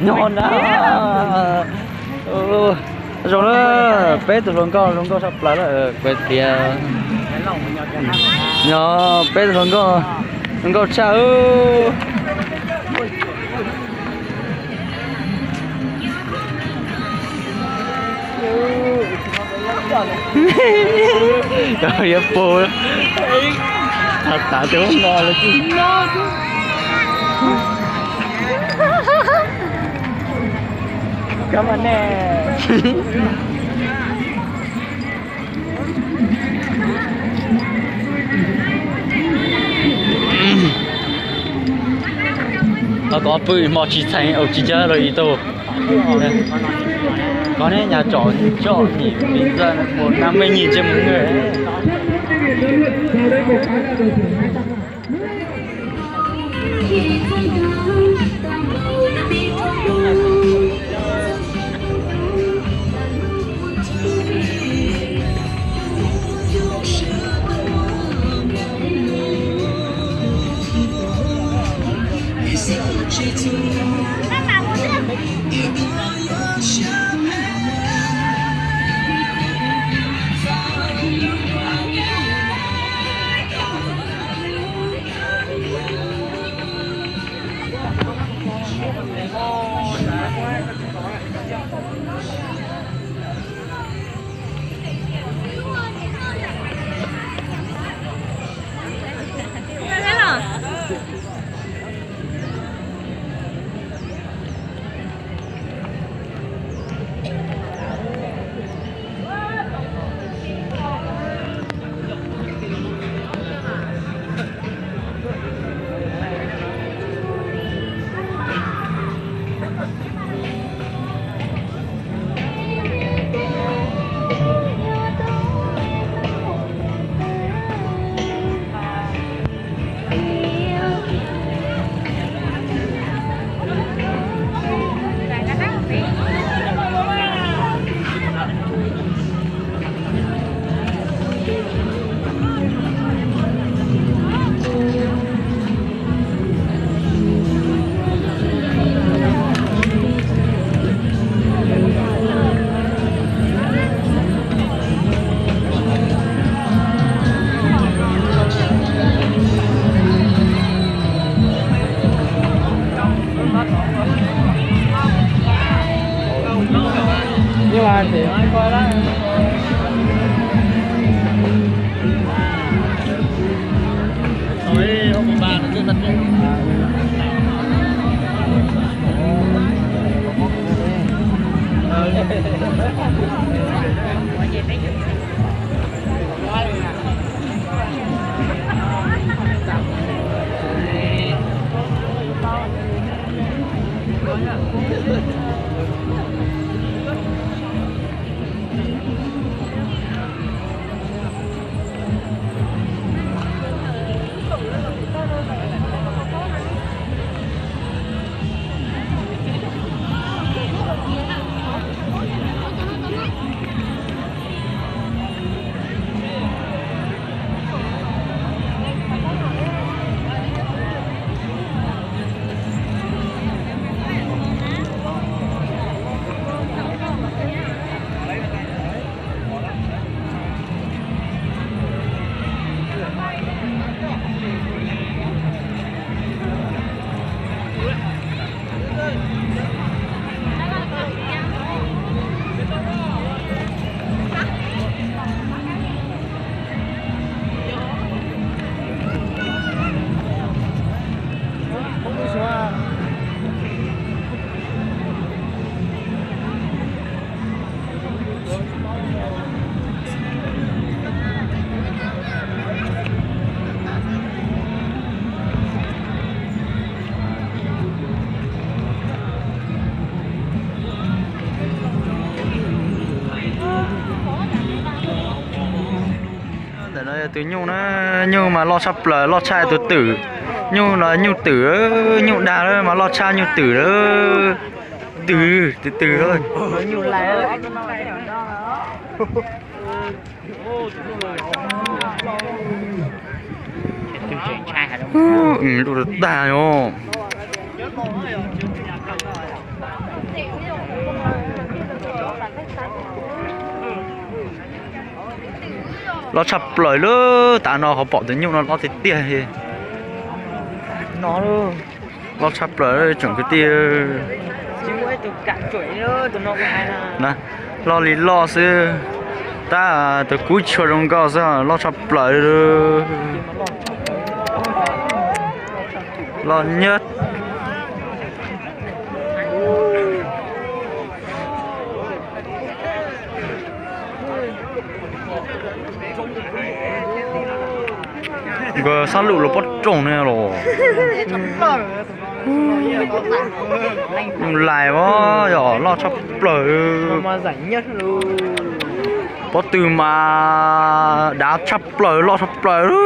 Nyob na. Zoo na, peb tus hluas nkauj, hluas nkauj tshaj plaws lawm, kuv tias. Nyob peb tus hluas nkauj, hluas nkauj tshaj. Cov yuav pug, tav tav cov no los tsis no. Kab mas ne. Koj pw hmo tsis txheeb, tsis cab los ib tug. Koj neb nyas tsom tsom nim pis txaj mus na me nyim ntsej mus nws. Ntawm no yog tus nyuj na, nyuj mas loj tshaj plaws, loj tshaj tus twm. Nyuj no nyuj twm, nyuj dag lawm mas loj tshaj nyuj twm lawm. Twm, twm twm lawm. Lub tag os. Loj tshaj plaws lub tav no, qhov pom tus nyuj no loj tiag tiag. No loj tshaj plaws tsoom kwv tij. Loj li loj xwb, tab tus kub tshua zoo nkauj xwb, loj tshaj plaws. Loj nyab. Nkawd sab lum los pob rooj ne los. Lais os, yog loj tshaj plaws. Pob tw mas dav tshaj plaws, loj tshaj plaws.